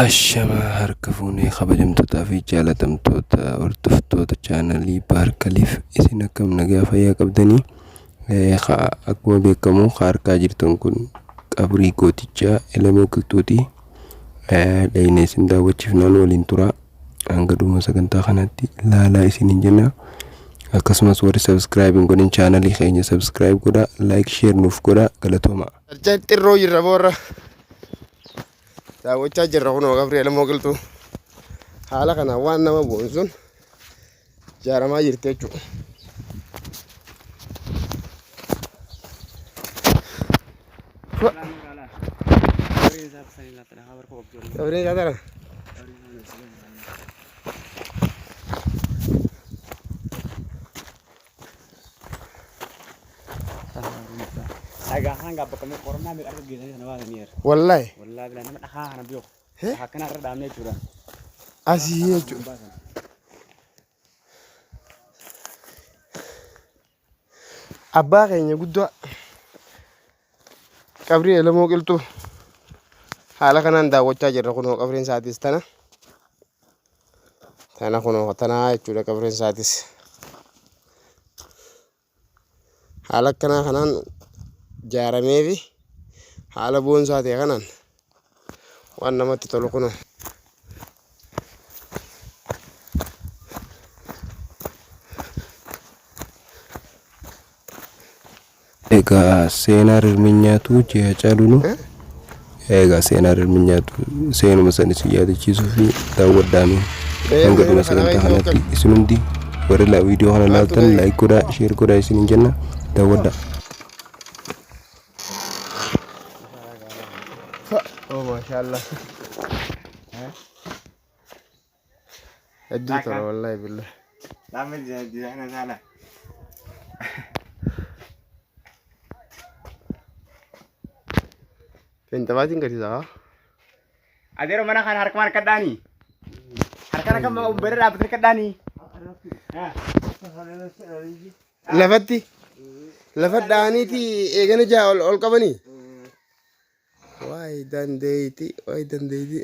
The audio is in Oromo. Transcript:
Ashamaa harka fuunee kabajamtootaa fi jaalatamtoota hordoftoota chaanalii Baar Kaliif, isin akkam, nagaa fayyaa qabdanii? Akkuma beekamu harkaa jirtan kun qabrii gootichaa Elemoo Qilxuuti. Dhayinee isin daawwachiifnaan waliin tura. Hanga dhuma sagantaa kanaatti laalaa isiniin jenna. Akkasumas warri subscribe hin godhin chaanalii keenya subscribe godhaa, like, share nuuf godhaa, galatooma. Xirroo jirra boorra. Daawwachaa jirra kunoo qabrii Elemoo Qilxuu. Haala kanaan waan nama boonsuun ijaaramaa jirti jechuudha. Qabriin isaa tana. Dhagaa kan gabba kamee qorannaa meeqa arga geessanii sana baasaniiru. Wallahi. Wallaahi bilaa nama dhagaa kana beeku. Dhagaa kana irra dhaabnee jechuudha. Asii jechuudha. Abbaa keenya guddaa qabrii Elemoo Qilxuu haala kanaan daawwachaa jirra, kunoo qabriin isaatis tana. Tana kunoo tanaa jechuudha qabriin isaatis. Haala akkanaa kanaan ijaaramee fi haala boonsaa ta'e kanaan waan namatti tolu kunoo. Egaa seenaa rirmi nyaatu ji'a caalunu. Egaa seenaa rirmi nyaatu seenuma san isin yaadachiisuu fi daawwadhaame hanga dhuma sagantaa kanaatti. Isin hundi warri viidiyoo kana laaltan like godhaa, share godhaa isiniin jenna, daawwadhaa. Oh, mashallah. Hedduu tola, wallahi billah. Feenxabaatiin gadi ta'a. Adeero, mana kana harkumaan harkadhaanii. Harkaan akka bara dhaabbatee harkadhaanii. Lafatti lafa dha'aniiti eegana jaa ol ol qabanii. Waay dandeeyti, waay dandeeyti.